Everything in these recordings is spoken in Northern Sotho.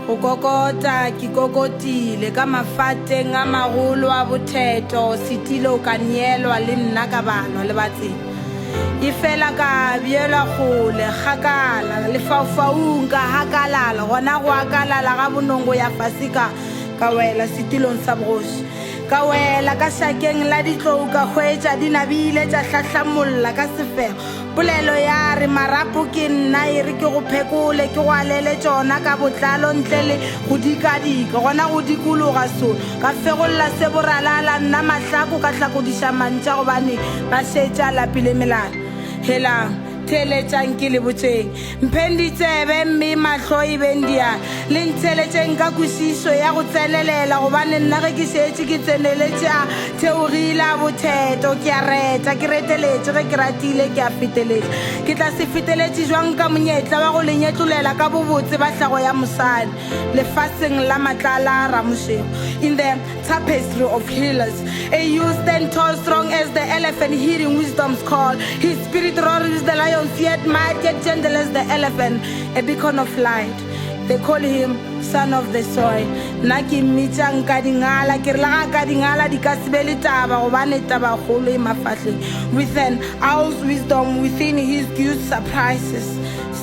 Go kokota ke kokotile ka mafateng a magolo a botheto, setilo ka neelwa le nna ka balwa le ba tsela. Efela ka beelwa kgole, kgakala, lefaufaung, ka hakalala, gona go akalala ga bonong go ya fase ka, ka wela setilong sa bogoši. Ka wela ka šakeng la ditlou ka hwetša di nabile tša hlahlamolla ka sefego. Polelo ya re, Marapo ke nna, e re ke go phekole, ke go alele tšona ka botlalo ntle le go dikadika. Gona go dikologa solo, ka fegolla se boralala, nna mahlako ka hlakodiša mantša gobane ba šetše a lapile melala. Helang! Theeletšang ke le botšeng. Mpheng ditsebe mme mahlo e beng diala. Le ntheeletšeng ka kwešišo ya go tsenelela, gobane nna ge ke šetše ke tseneletše a theogile a botheto, ke a reta, ke reteletše, ge ke ratile ke a feteletša. Ke tla se feteletše bjang ka monyetla wa go le nyetlolela ka bobotse ba hlago ya mosadi lefaseng la matlala a Ramošego? In the tapestry of healers, a youth stand tall, strong as the elephant, hearing wisdom's call. His spirit roars with the lion's yet might, yet gentle as the elephant, a beacon of light. They call him son of the soil. Nna ke mmitša nkadingala, ke re le ga kadingala di ka se be le taba, gobane tabakgolo e mafahleng. With an owl's wisdom within his good surprises,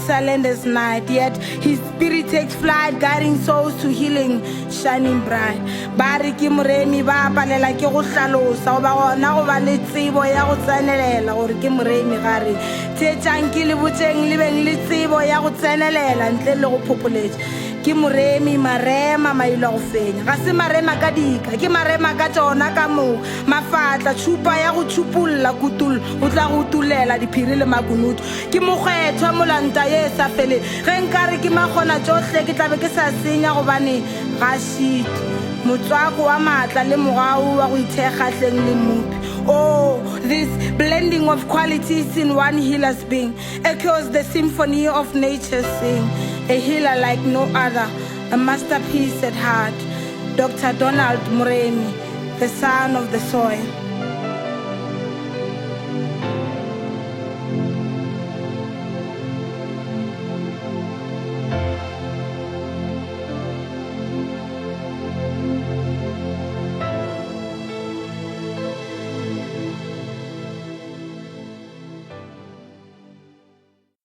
silent as night, yet his spirit takes flight, guiding souls to healing, shining bright. Ba re ke moremi, ba palela ke go hlalosa goba gona go ba le tsebo ya go tsenelela gore ke moremi. Ga re theetšang ke le botšeng le beng le tsebo ya go tsenelela ntle le go phopholetša. Ke moremi, marema, mailo a go fenya. Ga se marema ka dika, ke marema ka tšona ka moka. Mafatla, tšhupa ya go tšhupolla, kutollo, o tla go utollela diphiri le makunutu. Ke mokgethwa, molanta ye e sa feleng. Ge nkare ke makgonatšohle, ke tla be ke sa senya, gobane ga šite. Motswako wa maatla le mogau wa go ithekga hleng le Mmopi. Oh, this blending of qualities in one healer's being echoes the symphony of nature's sing. A healer like no other, a masterpiece at heart. Doctor Donald Moremi, the son of the soil.